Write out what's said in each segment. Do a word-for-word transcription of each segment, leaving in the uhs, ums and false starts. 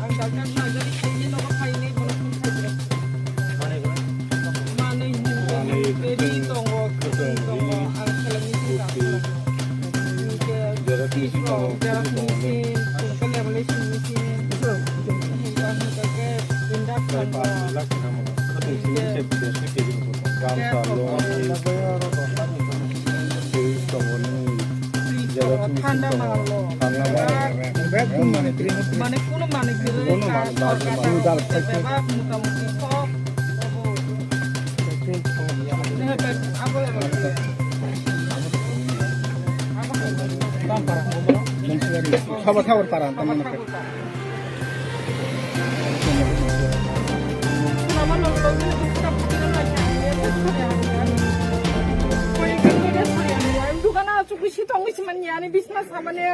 Ang dagnan majari khaini nogo khaini bono phone khaijak. Manwi hwnwi ri tongo, khwtwng tongo, ang khelai machine kaha khainai. Hinkhe fridge rok, xerox machine, tongkol lamination machine, hinkhe induction rok, hinkhe gas rok, fridge rok, thanda mal rok. Mane kuno mane kwrwi ka sorkar bebak mota moti kok. Sabo thabar para tamna. Dukana chukwi si tongwi si manya ani bisna samane.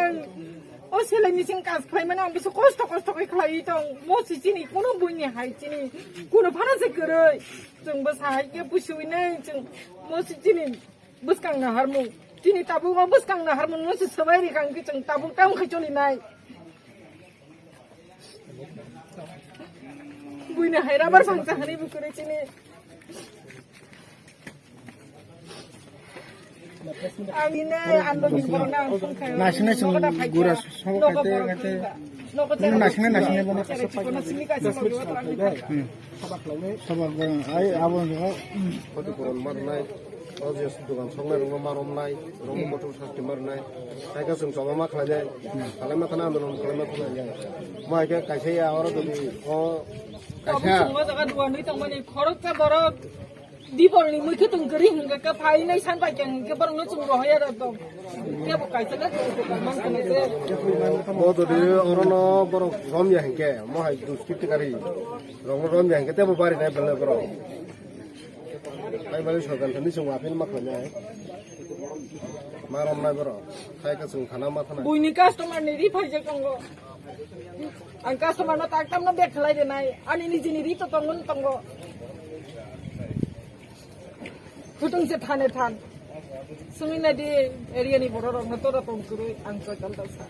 O selai machine kaj khlaimani ang bisa kosto kosto khe khlaiwi tong. Mo si chini kuno buini hai chini kuno phano se kwrwi. Chwng bwsa hai khe pusiwi nai chwng mo si chini bwskang na harmung. Chini tabuk o bwskang na harmung no se swbai ri kang khe chwng tabuk tang khai choli nai. Buini hai rabar bangsa hani bu kwrwi chini. Nasinai chwng gura sobo kaite kaite. Nasinai nasinai bono. Hmm. Sobo gura ai abo. Khoti puron marnai, o je dukan soknai rokno maromnai, rokno motor sasti marnai. Hai khe chwng choma ma khlainai, khlaima khana andolon khlaima khana ya. Mo hai khe kaisa ya oro dodi o kaisa. Chwngma jaga duan ri tongmani khorok khe borok. Dibolni mui khe tong kwrwi hwnkhe khe phainai san bai khe hwnkhe borokno chwng rohorya rw tong. Kebo kaisa le tong kwtal man khwna se. Bo dodi orono borok romya hwnkhe, mo hai duskiti kari. Rokno romya hwnkhe tebo barinai belai borok. Hai belai sorkar thani chwng aphin ma khlainai. Ma romnai borok. Hai khe chwng thana ma thanai. Buini customer ni ri phaijak tongo. Ang customer no tak tamno bag khlai rinai. Ani nijini ri to tongo, tongo. Kutung se thane than. Sungwi nai di area ni borok rok no tora tong kwrwi ang choi tal tal sa.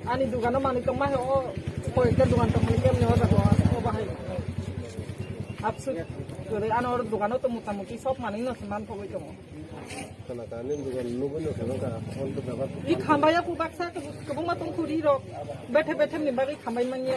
Ani dugano manwi tong ma o koi ekta dugan tong mani kemni o jaga o bahai. Absuk kwrwi ano oro dugano to mota moti sob manwi no se man thogwi tongo. Kana kani dugan nugwi no kheno ka on to baba. I khambaya ku baksa kwbangma tong kuri rok. Bethe bethe ni bagwi khambai manya.